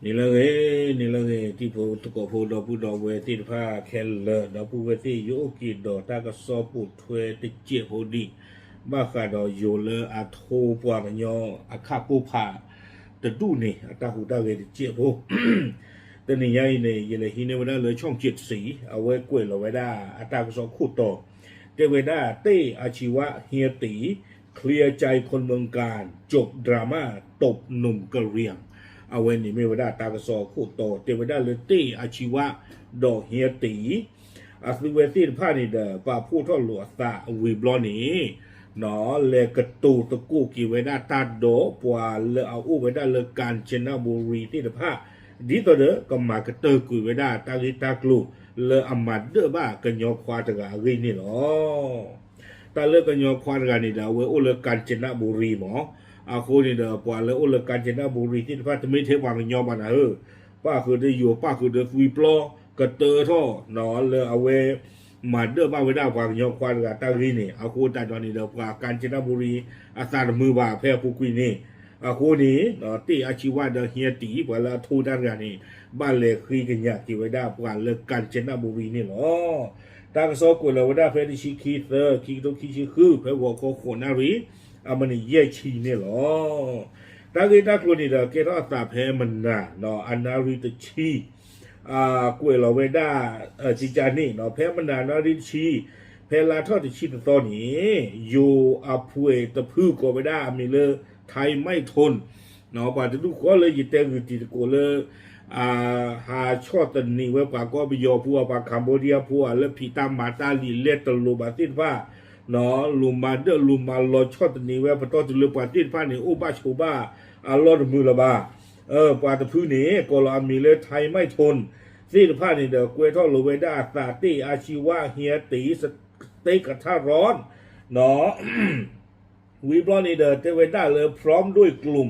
နံၤလၢအဂ့ၤ, နံၤလၢအဂ့ၤ, တံၤဖိသကိးဖိ ဒီပုၢ်ဒီဝဲၢ်သ့ၣ်တဖၣ်ခဲလၢာ်, ဒီပုၢ်ဝဲၢ်သ့ၣ် ယအိၣ်က့ၤဒီးတၢ်ကစီၣ်ပိာ်ထွဲတစဲးဖိဒံး, ဘၣ်ဃးဒီးယိၤလၢအထိပှၤကညီအခၣ်ပိၢ်ဖးတဒူၣ်န့ၣ် အတၢ်ဟူးတၢ်ဂဲၤတစဲးဖိ တနံၤညါအံၤန့ၣ် ယလဲၤဟံးန့ၢ်ဝဲဒၣ်လၢ ช่องเจ็ดสี, အဝဲကွဲးလီၤဝဲဒၣ်အတၢ်ကစီၣ်ခိၣ်တီ, တဲဝဲဒၣ် เต้อาชีวะเฮียตี๋ เคลียร์ใจคนเมืองกาญ จบดราม่าตบหนุ่มกะเหรี่ยง အဝဲန့ၣ်မ့ၢ်ဝဲဒၣ်တၢ်ကစီၣ်ခိၣ်တီ တဲဝဲဒၣ်လၢ เต้อาชีวะ ဒီး เฮียตี๋ အသုဝဲသ့ၣ်တဖၣ်န့ၣ်ဒီး ပာ်ဖှိၣ်ထီၣ်လိာ်အသးဝံၤဘျီန့ၣ် လဲၤကတိၤသကိးက့ၤဝဲဒၣ်တၢ်ဒီးပှၤလၢအအိၣ်ဝဲဒၣ်လၢ กาญจนบุรี သ့ၣ်တဖၣ် ဒ်သိးဒီးကမၤကတၢၢ်ကွံာ်ဝဲဒၣ်တၢ်ဂ့ၢ်တၢ်ကျိၤလၢအမၤဒၢၣ်ဘၣ်ကညီခွါတဂၤအဂ့ၢ်န့ၣ်လီၤ. တၢ်လၢကညီခွါတဂၤန့ၣ်ဒီး အဝဲအိၣ်လၢ กาญจนบุรี မး, အဃိန့ၣ်ဒီး ပှၤလၢအိၣ်လၢ กาญจนบุรี သ့ၣ်တဖၣ် တမ့ၢ်ထဲပှၤကညီဘၣ်နၤဧၢ, ပၣ်ဃုာ်ဒီးယိၤ ပၣ်ဃုာ်ဒီးသွံပျီ ကတၢၢ်ထီၣ် လၢအဝဲ မၤဒၢၣ်ဘၣ်ဝဲဒၣ်ပှၤကညီခွါတဂၤတၢ်ဂ့ၢ်န့ၣ် အဃိသတးဒီးန့ၣ်ဒီး ပှၤ กาญจนบุรี အသးတမုာ်ဘၣ်ဖဲအပူၤကွံာ်န့ၣ်, အဃိန့ၣ် เต้อาชีวะ ဒီး เฮียตี๋ ပှၤလၢအထိတၢ်တဂၤန့ၣ် ဘၣ်လဲၤဃ့ကညးက့ၤဝဲဒၣ်ပှၤလၢ กาญจนบุรี န့ၣ်လီၤ. တၢ်ကစီၣ်ကွဲးလီၤဝဲဒၣ်ဖဲတဆံခံသၢ ခံကထိခံဆံဃု ဖဲဂီၤခီဃိးနၣ်ရံၣ် အမံးနံးယဲၢ်ဆံန့ၣ်လီၤ. တၢ်ဂ့ၢ်တၢ်ကျိၤန့ၣ်ဒီး ကဲထီၣ်အသးဖဲမနၤ အနၣ်ရံၣ်တဆံ ကွဲးလီၤဝဲဒၣ် ကကန့ၣ် ဖဲမနၤနၣ်ရံၣ်တဆံ ဖဲလါထီၣ်တဆံတသီန့ၣ် ယိၤအဖှဲးတဖုကိးဝဲဒၣ်အမံၤလၢ ไทยไม่ทน ပှၤတဒူၣ်ဃီလၢယတဲဂုာ်တံၤသကိးလၢ ဟးဆီၣ်သနံးဝဲပှၤကီၢ်ပယီၤဖိဧါ ပှၤ Cambodia ဖိဧါ လၢဖံးတၢ်မၤတၢ်လံာ်လဲၢ်တလိၤဘၣ်သ့ၣ်တဖၣ် လူၤမၤဒၢၣ်လူၤမၤလီၤဆီၣ်သနံးဝဲ ပတီၢ်တုၤလၢပှၤသ့ၣ်တဖၣ်န့ၣ် အိၣ်ဘၣ်ဆိးဘၣ်အလီၢ်တမုာ်လၢၤဘၣ်. ပှၤတဖုန့ၣ် ကိးလီၤအမံၤလၢ ไทยไม่ทน သ့ၣ်တဖၣ်န့ၣ်ဒီး ကွဲထီၣ်လိာ်ဝဲဒၣ်အသး เต้อาชีวะ เฮียตี๋ สเต๊กกระทะร้อน ဝံၤဘျီန့ၣ်ဒီး တဲဝဲဒၣ်လၢ พร้อมด้วยกลุ่ม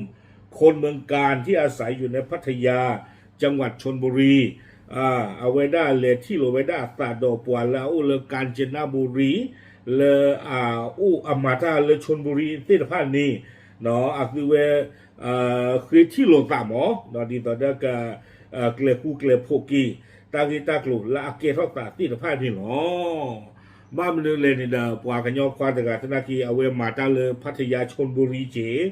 คนเมืองกาญที่อาศัยอยู่ในพัทยา จังหวัดชลบุรี အဝဲဒၣ်လဲၤထံၣ်လိာ်ဝဲဒၣ်အသးဒီးပှၤလၢအအိၣ်လၢ กาญจนบุรี လၢအအိၣ်အမၤတၢ်လၢ ชลบุรี သ့ၣ်တဖၣ်န့ၣ် အသုဝဲ ဃ့ထံၣ်လိာ်သးမး ဒ်သိးဒီးက ကျဲၤဃူကျဲၤဖိးက့ၤ တၢ်ဂ့ၢ်တၢ်ကျိၤလၢအကဲထီၣ်သးသ့ၣ်တဖၣ်န့ၣ်လီၤ. ဘၣ်မနုၤလဲၣ်န့ၣ်ဒီး ပှၤကညီခွါတဂၤသနာ်က့ အဝဲမၤတၢ်လၢ พัทยา ชลบุรี က့ၢ်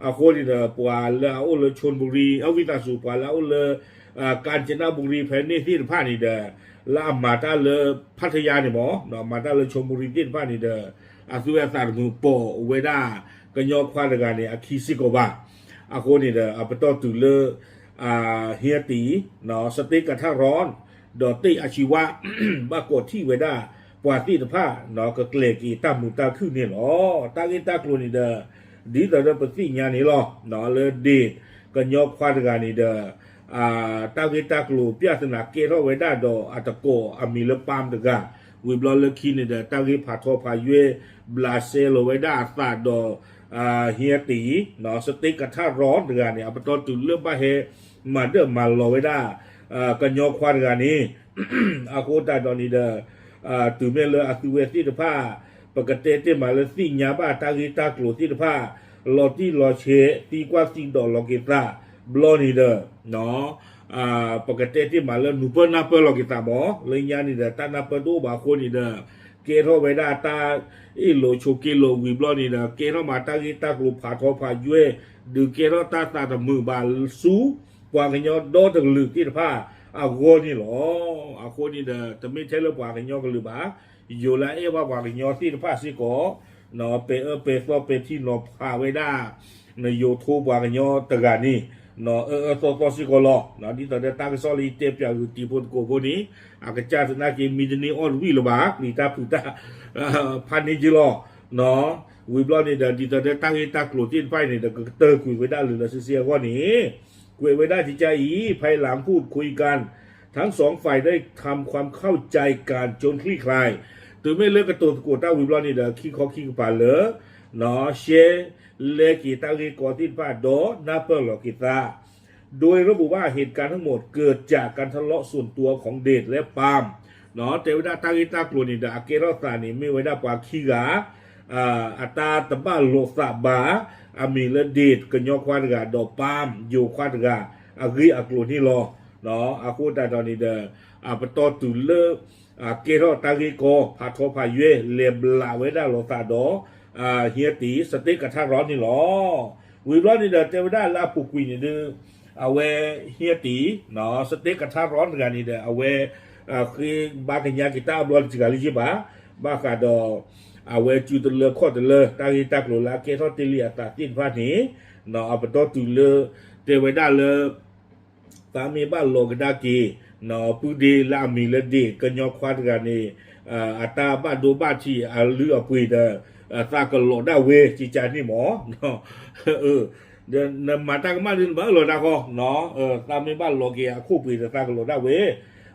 အဃိန့ၣ်ဒီး ပှၤလၢအအိၣ်လၢ ชลบุรี အဝံသးစူၤ ပှၤလၢအအိၣ်လၢ กาญจนบุรี ဖဲန့ၣ်သ့ၣ်တဖၣ်န့ၣ်ဒီး လၢအမၤတၢ်လၢ พัทยา န့ၣ်မး မၤတၢ်လၢ ชลบุรี သ့ၣ်တဖၣ်န့ၣ်ဒီး အသုဝဲအသးတမုာ်ပိာ်ဝဲဒၣ် ကညီခွါတဂၤန့ၣ် အခံစ့ၢ်ကီးဘၣ်. အဃိန့ၣ်ဒီး အပတီၢ်တုၤလၢ เฮียตี๋ สเต๊กกระทะร้อน ဒီး เต้อาชีวะ ဘၣ်ကိးထီၣ်ဝဲဒၣ် ပှၤသ့ၣ်တဖၣ် ကကျဲၤက့ၤတၢ်မုာ်တၢ်ခုၣ်န့ၣ်လီၤ. တၢ်ဂ့ၢ်တၢ်ကျိၤန့ၣ်ဒီး ဒ်သိးဒီးပသ့ၣ်ညါန့ၣ်လီၤ. လၢ Dade ကညီခွါတဂၤန့ၣ်ဒီး တၢ်ဂ့ၢ်တၢ်ကျိၤ ပြဿနာ ကဲထီၣ်ဝဲဒၣ်ဒီးအတကိးအမံၤလၢ ပၢ် တဂၤ, ဝံၤဘျီလၢခံန့ၣ်ဒီး တၢ်ဂ့ၢ်ဖးထီဖးယွဲၢ် ဘျးစဲလိာ်ဝဲဒၣ်အသးဒီး เฮียตี๋ สเต๊กกระทะร้อน တဂၤန့ၣ် အပတီၢ်တုၤလၢဘၣ်ဟဲ မၤဒၢၣ်မၤလီၤဝဲဒၣ် ကညီခွါတဂၤန့ၣ် အဃိသတးဒီးန့ၣ်ဒီး တုၤမ့ၢ်လၢအသုဝဲသ့ၣ်တဖၣ် ပကတဲတ့ၢ်မးလၢသ့ၣ်ညါဘၣ်တၢ်ဂ့ၢ်တၢ်ကျိၤသ့ၣ်တဖၣ် လီၤတံၢ်လီၤဆဲး သံကွၢ်သံဒိးလီၤက့ၤသး ဘျီန့ၣ်ဒီး ပကတဲတ့ၢ်မးလၢနူၤပၢၢ်နၢ်ပၢၢ်လီၤက့ၤသးမး လၢညါန့ၣ်ဒီး တၢ်နၢ်ပၢၢ်တအိၣ်ဘၣ်အဃိန့ၣ်ဒီး ကဲထီၣ်ဝဲဒၣ်တၢ်အ့ၣ်လိာ်ဆိးက့လိာ်ဝံၤဘျီန့ၣ်ဒီး ကဲထီၣ်မးတၢ်ဂ့ၢ်တၢ်ကျိၤဖးထီဖးယွဲၢ် ဒုးကဲထီၣ်တၢ်သးတမုာ်ဘၣ်ဆူ ပှၤကညီဒီတကလုာ်သ့ၣ်တဖၣ်အဂီၢ်န့ၣ်လီၤ. အဃိန့ၣ်ဒီး တမ့ၢ်ထဲလၢပှၤကညီကလုာ်ဘၣ်, ယိၤလၢအအဲၣ်ဘၣ်ပှၤကညီသ့ၣ်တဖၣ်စ့ၢ်ကီး ပဲာ်အၢပဲာ်သီပဲာ်ထံနီၤဖးဝဲဒၣ် နယိၤထိပှၤကညီတဂၤန့ၣ် အၢအၢသီသီစ့ၢ်ကီးလီၤ. ဒ်သိးဒီးတၢ်ကစီၣ်လၢယတဲပၠးဂုာ်တံၤဖိသကိးဖိန့ၣ် အကစၢ်သနာ်က့မံတန့ၢ်အီၣ်တဝံၣ်လၢၤဘၣ် ပျံၤတၢ်ဖုးတၢ် ဖးန့ၢ်က့ၤလီၤ. ဝံၤဘျီန့ၣ်ဒီး ဒ်သိးဒီးတၢ်ဂ့ၢ်တၢ်ကျိၤသ့ၣ်တဖၣ်အံၤန့ၣ်ဒီး ကကတၢၢ်ကွံာ်ဝဲဒၣ်လၢာ်လၢာ်ဆ့ဆ့အဂီၢ်န့ၣ် ကွဲးဝဲဒၣ်ကကါအံၤ ภายหลังพูดคุยกัน ทั้งสองฝ่ายได้ทำความเข้าใจกันจนคลี่คลาย တုၤမ့ၢ်လၢကတိၤသကိးတၢ်ဝံၤဘျီန့ၣ်ဒီး ခံခီခံကပၤလၢ ရှဲလဲက့ၤတၢ်ဂ့ၢ်ကီသ့ၣ်တဖၣ် ဒီးနၢ်ပၢၢ်လီၤက့ၤသး โดยระบุว่าเหตุการณ์ทั้งหมดเกิดจากการทะเลาะส่วนตัวของเดชและปาล์ม တဲဝဲဒၣ်တၢ်ဂ့ၢ်တၢ်ကျိၤန့ၣ်ဒီး အကဲထီၣ်သးန့ၣ် မ့ၢ်ဝဲဒၣ်ပှၤခံဂၤ အတၢ်တဘၣ်လိာ်သးဘၣ် အမံၤလၢ Dade ကညီခွါတဂၤ ဒီး ပၢ် ယိၤခွါတဂၤ အဂ့ၢ်အကျိၤန့ၣ်လီၤ. အဃိသတးဒီးန့ၣ်ဒီး အပတီၢ်တုၤလၢ ကဲထီၣ်တၢ်ဂ့ၢ်ကီ ဖးထီဖးယွဲၢ် လဲၤဘျးဝဲဒၣ်လိာ်သးဒီး ဟံတံၢ် စတ့ကထါရီန့ၣ်လီၤ. ဝံၤဘျီန့ၣ်ဒီး တဲဝဲဒၣ်လၢအပူၤကွံာ်န့ၣ်ဒီး အဝဲဟံတံၢ် စတ့ကထါရီတဂၤန့ၣ်ဒီး အဝဲ ဃ့ဘါကညးက့ၤတၢ်အဘျီတစှၤလၢယ့ၢ်ဘၣ်, ဘၣ်ဃးဒီး အဝဲစုတလၢခီၣ်တလၢ တၢ်ဂ့ၢ်တၢ်ကျိၤလၢအကဲထီၣ်တ့ၢ်လံအသးသ့ၣ်တဖၣ်န့ၣ် အပတီၢ်တုၤလၢ တဲဝဲဒၣ်လၢ သးမ့ၢ်ဘၣ်လီၤကဒါက့ၤ ပုၢ်ဒ့လၢအမံၤလၢဒ့ၣ် ကညီခွါတဂၤန့ၣ် အတၢ်ဘၣ်ဒိဘၣ်ထံးအလုၢ်အပှ့ၤဒီး သးကလီၤဒၣ်ဝဲ ကကန့ၣ်မး နမၤတၢ်ကမၣ်ဒ်နဘၣ်အၢၣ်လီၤတၢ်ဃီ သးမ့ၢ်ဘၣ်လီၤက့ၤအခိၣ်ပှ့ၤဒီးသးကလီၤဒၣ်ဝဲ.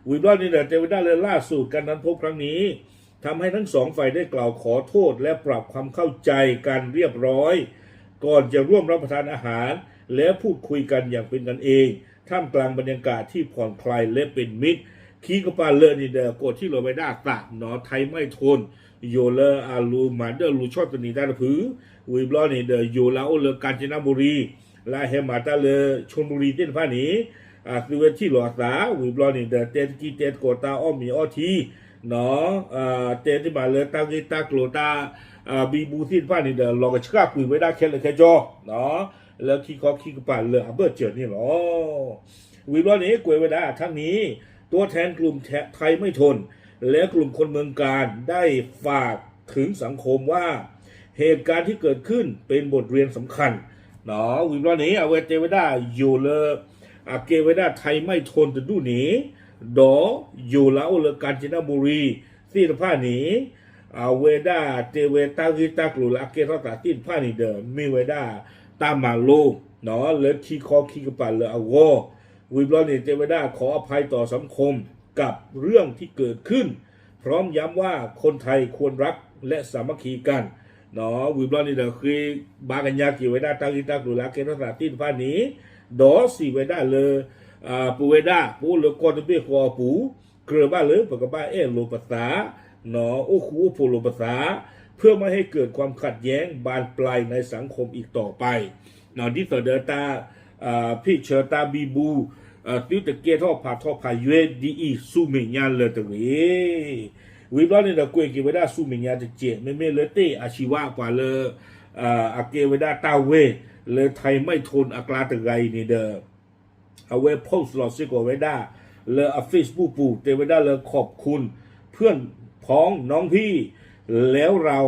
ဝံၤဘျီန့ၣ်ဒီး တဲဝဲဒၣ်လၢ ล่าสุดการนัดพบครั้งนี้ ทำให้ทั้งสองฝ่ายได้กล่าวขอโทษและปรับความเข้าใจกันเรียบร้อย ก่อนจะร่วมรับประทานอาหารและพูดคุยกันอย่างเป็นกันเอง ท่ามกลางบรรยากาศที่ผ่อนคลายและเป็นมิตร ခံကပၤလၢာ်န့ၣ်ဒီး ကိးထံၣ်လီၤဝဲဒၣ်အသးနီၤ ไทยไม่ทน ယိၤလၢအလူၤမၤဒၢၣ်လူၤဆီၣ်သနံးတၢ်တဖု ဝံၤဘျီန့ၣ်ဒီး ယိၤလၢအအိၣ်လၢ กาญจนบุรี လၢအဟဲမၤတၢ်လၢ ชลบุรี သ့ၣ်တဖၣ်န့ၣ် သုဝဲထံၣ်လီၤအသး ဝံၤဘျီန့ၣ်ဒီး တဲတကံတဲတကိးတၢ်အီၣ်မ့ၤအီထံ တဲတ့ၢ်မးလၢတၢ်ဂ့ၢ်တၢ်ကျိၤတၢ် ဘံဘူသ့ၣ်တဖၣ်န့ၣ်ဒီး လီၤကဆှၣ်ကွံာ်ဝဲဒၣ်ခဲလၢာ်ခဲဆ့ လၢခံခီခံကပၤလၢာ်အဘၢၣ်စၢၤန့ၣ်လီၤ. ဝံၤဘျီန့ၣ် ကွဲးဝဲဒၣ် ทั้งนี้ ตัวแทนกลุ่มไทยไม่ทน และกลุ่มคนเมืองการได้ฝากถึงสังคมว่า เหตุการณ์ที่เกิดขึ้นเป็นบทเรียนสำคัญ ဝံၤဘျီန့ၣ် အဝဲတဲဝဲဒၣ်ယိၤလၢ အကဲဝဲဒၣ် ไทยไม่ทน တဒူၣ်န့ၣ် ဒီးယိၤလၢအအိၣ်လၢ กาญจนบุรี သ့ၣ်တဖၣ်န့ၣ် အဝဲဒၣ်တဲဝဲတၢ်ဂ့ၢ်တၢ်ကျိၤလၢအကဲထီၣ်သးသ့ၣ်တဖၣ်န့ၣ်ဒီး မ့ၢ်ဝဲဒၣ်တၢ်မၤလိ လၢခံခီခံကပၤလၢာ်အဂီၢ် ဝံၤဘျီန့ၣ် တဲဝဲဒၣ် ขออภัยต่อสังคมกับเรื่องที่เกิดขึ้น พร้อมย้ำว่าคนไทยควรรักและสามัคคีกัน ဝံၤဘျီန့ၣ်ဒီး ဃ့ဘါကညးက့ၤဝဲဒၣ်တၢ်ဂ့ၢ်တၢ်ကျိၤလၢအကဲထီၣ်သးသ့ၣ်တဖၣ်န့ၣ် ဒီးစံးဝဲဒၣ်လၢ ပဝဲဒၣ် ပအိၣ်လၢကီၢ်တဘ့ၣ်ဃီအပူၤ ကြၢးဘၣ်လၢပကဘၣ်အဲၣ်လိာ်ပသး အိၣ်ဃူအိၣ်ဖိးလိာ်ပသး เพื่อไม่ให้เกิดความขัดแย้งบานปลายในสังคมอีกต่อไป ဒ်သိးဒီးတၢ် ဖ့ၣ်ဆၢတၢ်ဘံဘူ သုတကဲထီၣ်ဖးထီဖးယွဲၢ်ဒ်အံၤ ဆူမဲာ်ညါလၢၤတဂ့ၤ. ဝံၤဘျီန့ၣ်ဒီး ကွဲးက့ၤဝဲဒၣ်ဆူမဲာ်ညါတစဲး မ့မ့ၢ်လၢတ့ၢ်အစံးဝဲပှၤလၢ အကဲဝဲဒၣ်တၢ်ဝဲၢ်လၢ ไทยไม่ทน အကျါတဂၤအံၤန့ၣ်ဒီး အဝဲ post လီၤစ့ၢ်ကီးဝဲဒၣ် လၢအ Facebook ပူၤ တဲဝဲဒၣ်လၢ ขอบคุณเพื่อนพ้องน้องพี่ แล้วเรา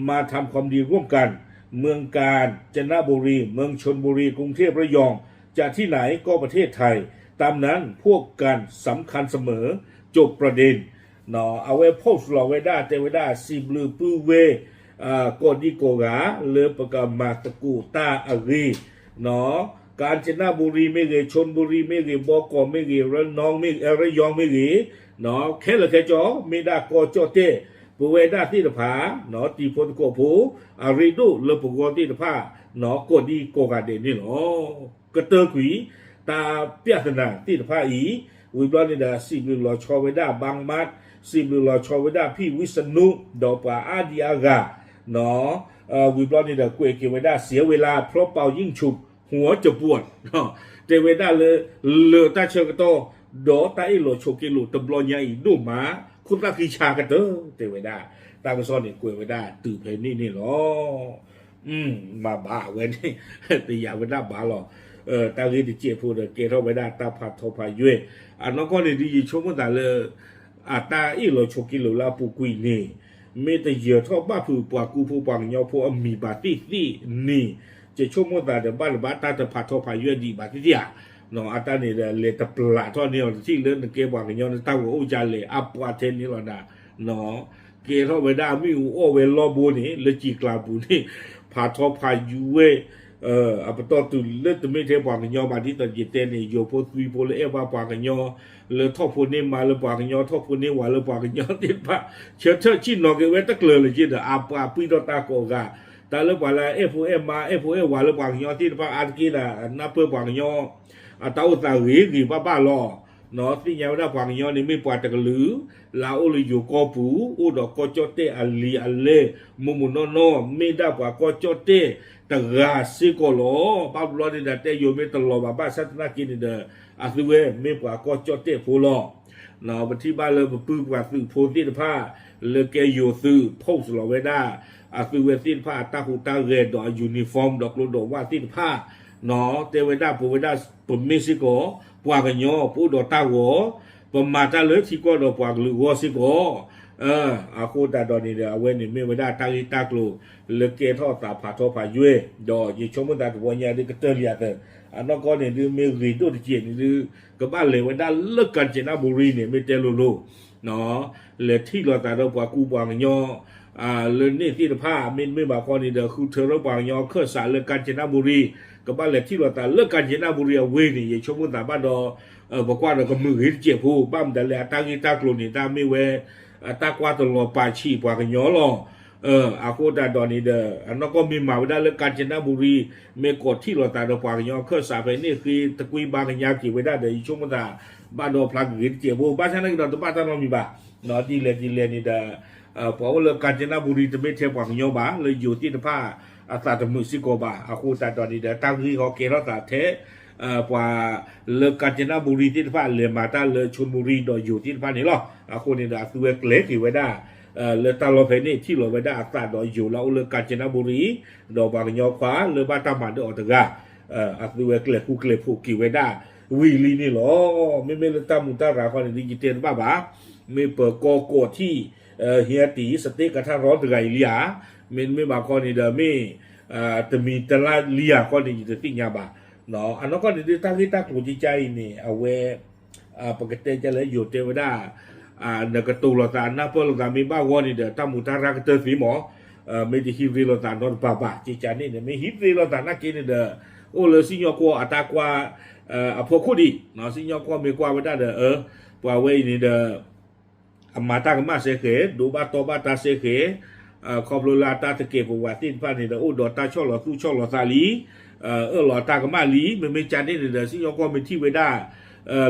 มาทำความดีร่วมกัน เมืองกาญจนบุรี เมืองชลบุรี กรุงเทพระยอง จะที่ไหนก็ประเทศไทย ตามนั้นพวกกันสำคัญเสมอ จบประเด็น အဝဲ post လီၤဝဲဒၣ် တဲဝဲဒၣ် စံးဘျုးပုၢ်ဝဲၢ် ကိးဒံကိးဂၤ လၢပကမၤသကိးတၢ်အဂ့ၢ် กาญจนบุรี မ့ၢ်ဂ့ၤ ชลบุรี မ့ၢ်ဂ့ၤ ဘီကီး မ့ၢ်ဂ့ၤ ระนอง မ့ၢ်ဂ့ၤ ระยอง မ့ၢ်ဂ့ၤ ခဲလၢာ်ခဲဆ့ မ့ၢ်ဒၣ်ကီၢ်ကၠီၣ်တဲၣ် ပဝဲဒၣ်သ့ၣ်တဖၣ် တံၤဖိသကိးဖိ အရ့ဒိၣ်လၢပဂီၢ်သ့ၣ်တဖၣ် ကိးဒံကိးဂၤဒဲးန့ၣ်လီၤ. ကတၢၢ်ကွံာ် တၢ်ပြဿနာသ့ၣ်တဖၣ်အံၤ ဝံၤဘျီန့ၣ်ဒီး စံးဘျုးလီၤဆီဝဲဒၣ် บางมัด စံးဘျုးလီၤဆီဝဲဒၣ် ဖံဝံစနူ ဒီးပှၤအါဒံအါဂၤ ဝံၤဘျီန့ၣ်ဒီး ကွဲးက့ၤဝဲဒၣ် เสียเวลาเพราะเป่ายิงฉุบหัวจะปวด တဲဝဲဒၣ်လၢ လၢတၢ်ဆၢကတီၢ် ဒီးတၢ်အ့ၣ်လိာ်ဆိးက့လိာ်တဘျီညါအံၤဒိၣ်မး ခိၣ်သၣ်ဃံဆါကတၢၢ် တဲဝဲဒၣ် တၢ်ကစီၣ်န့ၣ်ကွဲးဝဲဒၣ်တုၤဖဲန့ၣ်န့ၣ်လီၤ. မၤဘၣ်ဝဲန့ၣ် တယာ်ဝဲဒၣ်ဘၣ်လီၤ. တၢ်ဂ့ၢ်တစဲးဖိဒီးကဲထီၣ်ဝဲဒၣ်တၢ်ဖးထီဖးယွဲၢ် အနီၢ်ကီၢ်န့ၣ်ဒ်ယဆိကမိၣ်သးလၢ အတၢ်အ့ၣ်လိာ်ဆိးက့လိာ်လၢအပူၤကွံာ်န့ၣ် မ့ၢ်တယၢၤထီၣ်ဘၣ်ဖုးပှၤကူဖိပှၤကညီဖိအမံၤဘၣ်သ့ၣ်သ့ၣ်န့ၣ် ယဆိကမိၣ်သးဒီးဘၣ်တဘၣ်တၢ်တဖးထီဖးယွဲၢ်ဒံးဘၣ်သ့ၣ်သ့ၣ်ဧါ. အတၢ်န့ၣ်ဒီးလဲၤတပျးထီၣ်န့ၢ်အီၤတထံၣ်လၢနကဲပှၤကညီန့ၣ် တၢ်ဂီၤအိၣ်ကလဲာ်အပှၤထဲန့ၣ်လီၤနၤ ကဲထီၣ်ဝဲဒၣ်အမ့ၣ်အူအီၣ်ဝဲလီၢ်ဘိန့ၣ် လၢကံၢ်ကျါပူၤန့ၣ် ဖးထီဖးယွဲၢ် အပတီၢ်တုၤလၢတမ့ၢ်ထဲပှၤကညီဘၣ် ဒ်သိးယတဲန့ၣ် ယိၤဖိသွံဖိလၢအဲၣ်ဘၣ်ပှၤကညီ လၢထီၣ်ဖိန့ၢ်မါလၢပှၤကညီ ထီၣ်ဖိန့ၢ်ဝၤလၢပှၤကညီသ့ၣ်တဖၣ် ဆၢထၢၣ်ဆ့ၣ်နီၤက့ၤဝဲတကျၢၤလၢၤက့ဒီး အပှၤပှံၢ်ထီၣ်တၢ်ကိးဂၤ တၢ်လၢပှၤလၢအဲၣ်ဖိအဲၣ်မါ အဲၣ်ဖိအဲၣ်ဝၤလၢပှၤကညီသ့ၣ်တဖၣ် အါတက့ၢ်ဒၣ် နၢ်ပၢၢ်ပှၤကညီ အတၢ်အိၣ်သးဂ့ၤဂ့ၤဘၣ်ဘၣ်လီၤ. သ့ၣ်ညါဝဲဒၣ်ပှၤကညီန့ၣ်မ့ၢ်ပှၤတကလုာ် လၢအအိၣ်လၢယိၤကီၢ်ပူၤ အိၣ်ဒီးကီၢ်ကၠီၣ်တဲၣ်အလံာ်အလဲၢ် မိၢ်မိၢ်နီၢ်နီၢ် မ့ၢ်ဒၣ်ပှၤကီၢ်ကၠီၣ်တဲၣ်တဂၤစ့ၢ်ကီးလီၤ. ဘၣ်ဘျီန့ၣ်ဒီးတဲယိၤမ့ၢ်တလီၤဘၣ် ဘၣ်ဆၣ်သနာ်က့န့ၣ်ဒီး အသုဝဲမ့ၢ်ပှၤကီၢ်ကၠီၣ်တဲၣ်ဖိလီၤ. ပထံၣ်ဘၣ်လၢပပုၢ်ပှၤသုးဖိသ့ၣ်တဖၣ် လၢကဲယိၤသုး post လီၤဝဲဒၣ် အသုဝဲသ့ၣ်တဖၣ်အတၢ်ဟူးတၢ်ဂဲၤဒီးအ uniform ဒီးကျိဒီးဝၣ်သ့ၣ်တဖၣ် တဲဝဲဒၣ်ပဝဲဒၣ်ပမ့ၢ်စ့ၢ်ကီး ပှၤကညီ ပအိၣ်ဒီးတၢ်ဂီၤ ပမၤတၢ်လၢထံကီၢ်ဒီးပှၤကလုာ်အဂီၢ်စ့ၢ်ကီး အဃိသတးဒီးန့ၣ်ဒီး အဝဲန့ၣ်မ့ၢ်ဝဲဒၣ်တၢ်ဂ့ၢ်တၢ်ကျိၤ လၢကဲထီၣ်သးဖးထီဖးယွဲၢ် ဒီးယဆိကမိၣ်သးတဝီညါဒ်ကတၢၢ်လံအသၢ အနီၢ်ကီၢ်န့ၣ်ဒ်မ့ၢ်ဂ့ၤဒိၣ်တစဲးန့ၣ်ဒ် ကဘၣ်လဲၤဝဲဒၣ်လၢ ကၣ်စနဘူရံန့ၣ် မ့ၢ်တဲလိၤလိၤ လဲၤထံၣ်လိာ်သးဒီးပှၤကူပှၤကညီ လၢန့ၣ်သ့ၣ်တဖၣ် မ့တမ့ၢ်ဘၣ်ခီန့ၣ်ဒီး ဃုထၢထီၣ်ပှၤကညီအခၢၣ်စးလၢ ကၣ်စနဘူရံ ကဘၣ်လဲၤထံၣ်လိာ်သးလၢ ကၣ်စနဘူရံအဝ့ၢ်န့ၣ် ယဆိကမိၣ်သးဘၣ်ဒီး ပကွၢ်ဒီးကမုာ်ဂ့ၤတစဲးဖိ ဘၣ်မတၤလဲၣ် အတၢ်ဂ့ၢ်တၢ်ကျိၤန့ၣ် တၢ်မ့ၢ်ဝဲ တၢ်ကွၢ်တလီၤပာ်ဆံးပှၤကညီလီၤ. အဃိသတးဒီးန့ၣ်ဒီး အနီၢ်ကီၢ်မ့ၢ်မၤဝဲဒၣ်လၢ ကၣ်စနဘူရံ မ့ၢ်ကိးထံၣ်လိာ်သးဒီးပှၤကညီအခၢၣ်စးဖဲန့ၣ် ဃ့တကွံဘါကညါက့ၤဝဲဒၣ်ဒီး ယဆိကမိၣ်သး ဘၣ်ဒီးဖျါကဂ့ၤတစဲးဖိ ဘၣ်ဆၣ်သနာ်က့ဒီး တဘၣ်တၢ်နီတမံၤဘၣ် ဒ်လဲၣ်ဒ်လဲၣ်န့ၣ်ဒီး ပှၤအိၣ်လၢ ကၣ်စနဘူရံ တမ့ၢ်ထဲပှၤကညီဘၣ် လၢယိၤသ့ၣ်တဖၣ် အသးတမုာ်စ့ၢ်ကီးဘၣ် အဃိသတးဒီးန့ၣ်ဒီး တၢ်ဂ့ၢ်ဟီကဲထီၣ်သးထဲ ပှၤလၢ ကၣ်စနဘူရံ သ့ၣ်တဖၣ် လဲၤမၤတၢ်လၢ ဆိဘူရံ ဒီးယိၤသ့ၣ်တဖၣ်န့ၣ်လီၤ. အဃိန့ၣ်ဒီး အသုဝဲကျဲၤက့ၤဝဲဒၣ် လၢတၢ်လီၢ်ဖဲန့ၣ် ထံၣ်လီၤဝဲဒၣ်အသးဒီးယိၤလၢအအိၣ်လၢ ကၣ်စနဘူရံ ဒီးပှၤကညီခွါလၢဘၣ်တၢ်မၤဒၢအီၤတဂၤ အသုဝဲကျဲၤဃူကျဲၤဖိးက့ၤဝဲဒၣ် ဝံၤလံန့ၣ်လီၤ. မ့မ့ၢ်လၢတၢ်မူးတၢ်ရၤခီန့ၣ်ဒ်ယတဲတဘၣ်ဘၣ် မ့ၢ်ပၢၤကီၢ်ကီးထံၣ် ဟံးတံၢ် စတ့ကထါရီတဂၤအံၤလံဧါ မ့တမ့ၢ်ဘၣ်ခီန့ၣ်ဒီးမ့ၢ် တမံၤတလါလံဧါခီန့ၣ် ယတသ့ၣ်ညါဘၣ်. အနီၢ်ကီၢ်န့ၣ်ဒ်တၢ်ဂ့ၢ်တၢ်ကျိၤကကါအံၤန့ၣ် အဝဲ ပကတဲကလဲၣ် ယိၤတဲဝဲဒၣ် နကတိၤလိာ်သး နၢ်ပၢၢ်လိာ်သးမ့ၢ်ဘၣ်ဂီၢ်န့ၣ်ဒီး တၢ်မူးတၢ်ရၤကတၢၢ်သ့မး မ့ၢ်တဟံးရ့လိာ်သးနီတဘျီဘၣ် ကကါန့ၣ်န့ၣ် မ့ၢ်ဟံးရ့လိာ်သးနာ်က့န့ၣ်ဒီး အိၣ်လၢစံၣ်ညီၣ်ကွီၢ်အတၢ်ကွၢ် အဖီခိၣ်ဒံး စံၣ်ညီၣ်ကွီၢ်မ့ၢ်ကွၢ်ဝဲဒၣ်ဒီး ပှၤဝဲအံၤန့ၣ်ဒီး အမၤတၢ်ကမၣ်စဲဃဲၤ ဒိးဘၣ်တီဘၣ်တၢ်စဲဃဲၤ ခီဖျိလၢအတၢ်သကဲးပဝးသ့ၣ်တဖၣ်န့ၣ်ဒီး အိၣ်ဒီးတၢ်ဆီၣ်လီၤသူၣ်ဆီၣ်လီၤသးလံ အၢၣ်လီၤတၢ်ကမၣ်လံ မ့မ့ၢ်ကန့ၣ်န့ၣ်ဒီး စံၣ်ညီၣ်ကွီၢ်မ့ၢ်ထံၣ်ဝဲဒၣ်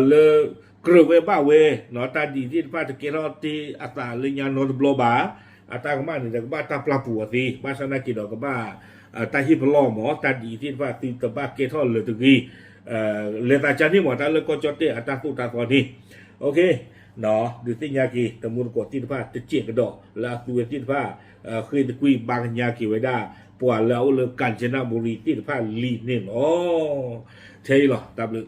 လၢ ကြၢးဝဲဘၣ်ဝဲ တၢ်ဒ်အံၤသ့ၣ်တဖၣ်တကဲထီၣ်တ့ၢ်အသးလၢညါနီတဘျီဘၣ် အတၢ်ကမၣ်န့ၣ်ဒီးကဘၣ်တၢ်ပျၢ်ပူၤအီၤသ့ ဘၣ်ဆၣ်သနာ်က့ဒီးကဘၣ် တၢ်ဟ့ၣ်ပလီၢ်မး တၢ်ဒ်အံၤသ့ၣ်တဖၣ်သုတဘၣ်ကဲထီၣ်လၢၤတဂ့ၤ လဲၤသးကန့ၣ်မး တၢ်လၢကီၢ်ကၠီၣ်တဲၣ်အတၢ်သိၣ်တၢ်သီန့ၣ် ဒုးသ့ၣ်ညါက့ၤ တမူတကိးသ့ၣ်တဖၣ်တစဲးကဒီး လၢအသုဝဲသ့ၣ်တဖၣ် ဃ့တကွံဘါကညါက့ၤဝဲဒၣ် ပှၤလၢအအိၣ်လၢ ကၣ်စနဘူရံ သ့ၣ်တဖၣ်လံန့ၣ်လီၤ. ထဲအံၤလီၤ တၢ်ဘျုး